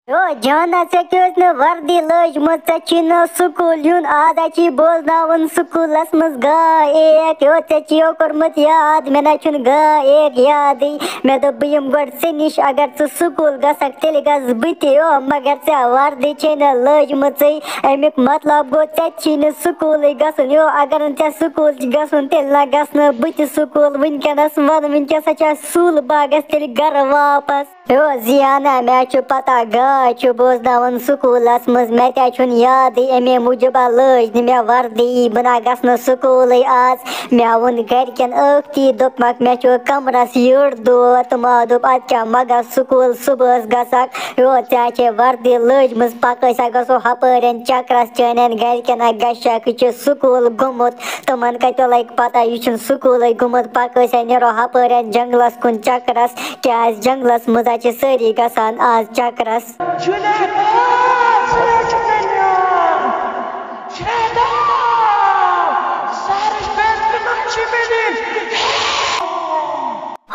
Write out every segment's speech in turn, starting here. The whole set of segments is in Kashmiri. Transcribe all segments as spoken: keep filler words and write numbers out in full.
یو جانا، ژےٚ کیٛازِ نہٕ وردی لٲجمٕژ؟ ژےٚ چھی نہٕ سکوٗل یُن۔ آز ہا چھی بوزناوُن سکوٗلس منٛز گا ایک۔ یو، ژےٚ چھی یو کوٚرمُت یاد، مےٚ نہ چھُنہٕ گا ایک یادٕے۔ مےٚ دوٚپ، بہٕ یِمہٕ گۄڈٕ ژےٚ نِش، اگر ژٕ سکوٗل گژھکھ، تیٚلہِ گژھٕ بہٕ تہِ۔ یو، مگر ژےٚ وردی چھے نہٕ لٲجمٕژٕے۔ اَمیُک مطلب گوٚو، ژےٚ تہِ چھی نہٕ سکوٗلٕے گژھُن۔ یو، اگر نہٕ ژےٚ سکوٗل چھُ گژھُن، تیٚلہِ نہ گژھٕ نہٕ بہٕ تہِ سکوٗل۔ وٕنکیٚنس وَن، وٕنکیٚنس ہا چھِ اَسہِ سُل باغس، تیٚلہِ گرٕ واپس۔ ہیو زیانہ، مےٚ چھُ پتہ، گاے چھُ بوزناوان سکوٗلس منٛز، مےٚ تہِ چھُنہٕ یادٕے، اَمے موٗجوٗب لٲج نہٕ مےٚ وردی، بہٕ نہ گژھٕ نہٕ سکوٗلٕے آز۔ مےٚ ووٚن گرِکٮ۪ن ٲکھتی، دوٚپمَکھ، مےٚ چھُ کمرس یٔڑ دود۔ تِمو دوٚپ، اَدٕ کیٛاہ، مہ گژھ سکوٗل، صُبحس گژھکھ۔ ہیو، ژےٚ چھے وردی لٲجمٕژ، پکھ أسۍ ہا گژھو ہپٲرٮ۪ن چکرس، چانٮ۪ن گرِکٮ۪ن ہا گژھکھ، یہِ چھُ سکوٗل گوٚمُت۔ تِمن کتہِ لگہِ پتہ، یہِ چھُنہٕ سکوٗلٕے گوٚمُت۔ پکھ أسۍ ہا نیرو ہپٲرٮ۪ن جنگلس کُن چکرس، کیٛازِ جنگلس منٛز ہا چھِ سٲری گژھان آز چکرس۔ جنید، آ، ژٕ چھُکھ مےٚ نیان۔ شیطان، زہرٕچ بنٛد تِمن چھِ مےٚ دِنۍ۔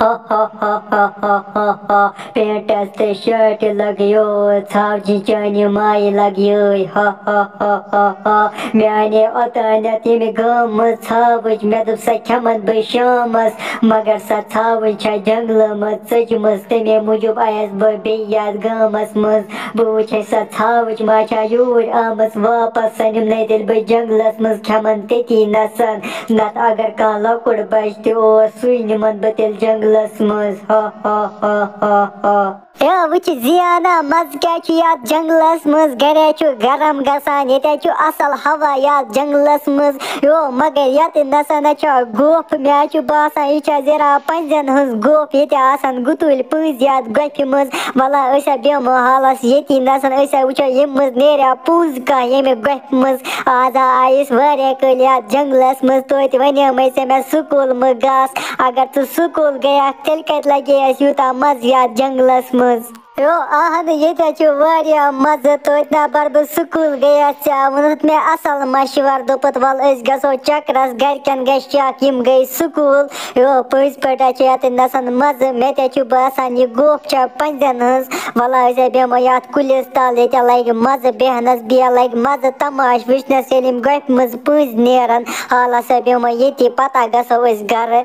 ہا ہا ہا ہا ہا ہا ہا۔ پینٹس تہٕ شٲٹہِ لگیو ژھاوجہِ، چانہِ مایہِ لگیٲے۔ ہا ہا ہا ہا ہا۔ میانے اوتانیتھ ییٚمہِ گامہٕ منٛز ژھاوٕج، مےٚ دوٚپ، سۄ کھٮ۪من بہٕ شامس، مگر سۄ ژھاوٕج چھےٚ جنگلہٕ منٛز ژٔجمٕژ، تَمے موٗجوٗب آیس بہٕ بیٚیہِ یتھ گامس منٛز۔ بہٕ وٕچھے سۄ ژھاوٕج ما چھےٚ یوٗرۍ آمٕژ واپس، سۄ نِمنے تیٚلہِ بہٕ جنگلس منٛز، کھٮ۪من تٔتی نسن، نتہٕ اگر کانٛہہ لۄکُٹ بچہٕ تہِ اوس، سُے نِمن بہٕ تیٚلہِ جنگلس منٛز۔ ہا ہا ہا ہا ہا۔ ہے، وٕچھ زیانا، مزٕ کیٛاہ چھُ یتھ جنگلس منٛز؟ گرے چھُ گرم گژھان، ییٚتہِ چھُ اصل ہوا یتھ جنگلس منٛز۔ یو، مگر یتہِ نسا نہ چھا گوپھ، مےٚ چھُ باسان، یہِ چھا زِرا پنٛزٮ۪ن ہٕنٛز گوپھ، ییٚتہِ آسان گُتُلۍ پٔنٛزۍ یتھ گۄپھِ منٛز۔ ولا أسۍ ہا بیٚہمو حالس ییٚتی نسن، أسۍ ہا وٕچھو ییٚمہِ منٛز نیریا پوٚنٛز کانٛہہ ییٚمہِ گۄپھِ منٛز۔ آز آ آیہِ أسۍ واریاہ کٲلۍ یتھ جنگلس منٛز، توتہِ ونیمے ژےٚ مےٚ سکوٗل مہٕ گژھ۔ اگر ژٕ سکوٗل گٔیکھ، تیٚلہِ کتہِ لگے اَسہِ یوٗتاہ مزٕ یتھ جنگلس منٛز؟ یو، اہن، ییٚتہِ حظ چھُ واریاہ مزٕ، توتہِ نہ بر بہٕ سکوٗل گٔیس، ژےٚ ووٚنُتھ مےٚ اصل مشور، دوٚپُتھ، ول أسۍ گژھو چکرس، گرِکٮ۪ن گژھِ شک، یِم گٔے سکوٗل۔ یو، پٔزۍ پٲٹھۍ حظ چھِ یتٮ۪ن نسن مزٕ، مےٚ تہِ حظ چھُ باسان، یہِ گوپھ چھا پنٛزٮ۪ن ہٕنٛز۔ ولا أسۍ حظ بیٚہمو یتھ کُلِس تل، ییٚتہِ لگہِ مزٕ بیٚہنس، بیٚیہِ لگہِ مزٕ تماش وٕچھنس، ییٚلہِ یِم گۄپھِ منٛز پٔنٛزۍ نیرن۔ حالس حظ بیٚہمو ییٚتی، پتہ گژھو أسۍ گرٕ۔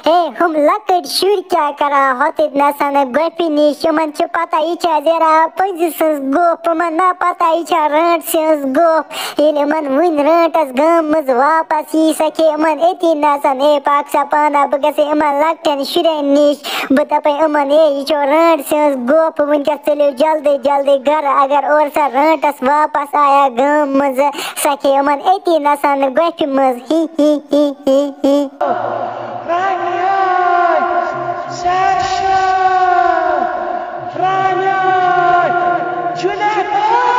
ہے، ہُم لۄکٕٹۍ شُرۍ کیٛاہ کران ہوٚتٮ۪تھ نسن گۄپھِ نِش؟ یِمن چھِ پتہ یہِ چھا زیرا پٔنٛزِ سٕنٛز گوپھ، یِمن ما پتہ یہِ چھا رٲنٛٹسہِ ہٕنٛز گوپھ۔ ییٚلہِ یِمن وُنہِ رٲنٛٹس گامہٕ منٛز واپس یی، سۄ کھے یِمن أتی نسن۔ اے، پکھ سا پانہ، بہٕ گژھٕ یِمن لۄکٹٮ۪ن شُرٮ۪ن نِش، بہٕ دپے یِمن، اے، یہِ چھو رٲنٛٹسہِ ہٕنٛز گوپھ، وٕنکٮ۪س ژٔلِو جلدی جلدی گرٕ، اگر اورٕ سۄ رٲنٛٹس واپس آیا گامہٕ منٛز، سۄ کھے یِمن أتی نسن گۄپھِ منٛز۔ ہی ہی ہی ہی ہی۔ رانیاے، سرشا، رانیاے، جنید، آ،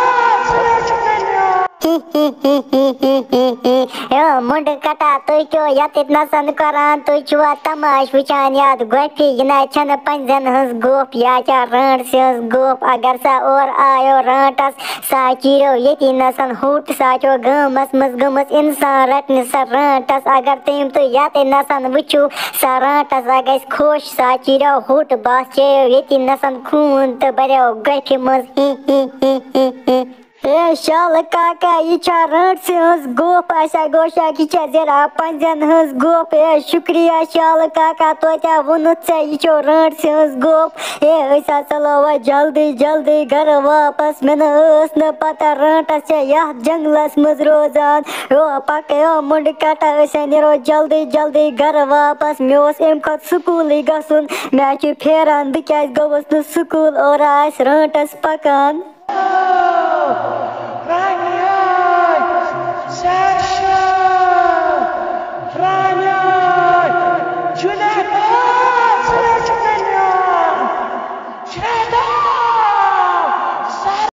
ژٕ چھُکھ مےٚ نیان۔ ہی ہی ہی ہی ہی ہی ہی۔ ہے، مُنڈٕ کٹا، تُہۍ کیٛاہ یتٮ۪تھ نسن کران؟ تُہۍ چھِوا تماش وٕچھان یتھ گۄپھِ؟ یہِ نہ چھنہٕ پنٛزٮ۪ن ہٕنٛز گوپھ، یا چھا رٲنٛٹسہِ ہٕنٛز گوپھ؟ اگر سۄ اورٕ آیو رٲنٛٹس، سۄ چیٖریو ییٚتی نسن ہوٚٹ، سۄ چھو گامس منٛز گٔمٕژ اِنسان رٹنہِ سۄ رٲنٛٹس۔ اگر تٔمۍ تُہۍ یتٮ۪تھ نسن وٕچھِو، سۄ رٲنٛٹس، سۄ گژھِ خۄش، سۄ چیٖریو ہوٚٹ، بس چیٚیو ییٚتی نسن خوٗن تہٕ بریو گۄپھِ منٛز۔ ہی ہی ہی ہی ہی۔ اے شالہٕ کاکا، یہِ چھا رٲنٛٹسہِ ہٕنٛز گوپھ؟ اَسہِ ہا گوٚو شک، یہِ چھا زِرا پنٛزٮ۪ن ہٕنٛز گوپھ۔ اے شُکریہ شالہٕ کاکا، توتہِ ہا ووٚنُتھ ژےٚ، یہِ چھو رٲنٛٹسہِ ہٕنٛز گوپھ۔ اے، أسۍ ہا ژَلو وۄنۍ جلدی جلدی گَرٕ واپَس۔ مےٚ نہ ٲس نہٕ پَتہ رٲنٛٹَس چھےٚ یَتھ جنٛگلَس منٛز روزان۔ یو، پَکہٕ یو مُنٛڈ کَٹا، أسۍ ہا نیرو جلدی جلدی گَرٕ واپَس۔ مےٚ اوس اَمہِ کھۄتہٕ سکوٗلٕے گژھُن۔ مےٚ ہا چھُ پھیران، بہٕ کیٛازِ گوٚوُس نہٕ سکوٗل، اورٕ آسہِ رٲنٛٹَس پَکان۔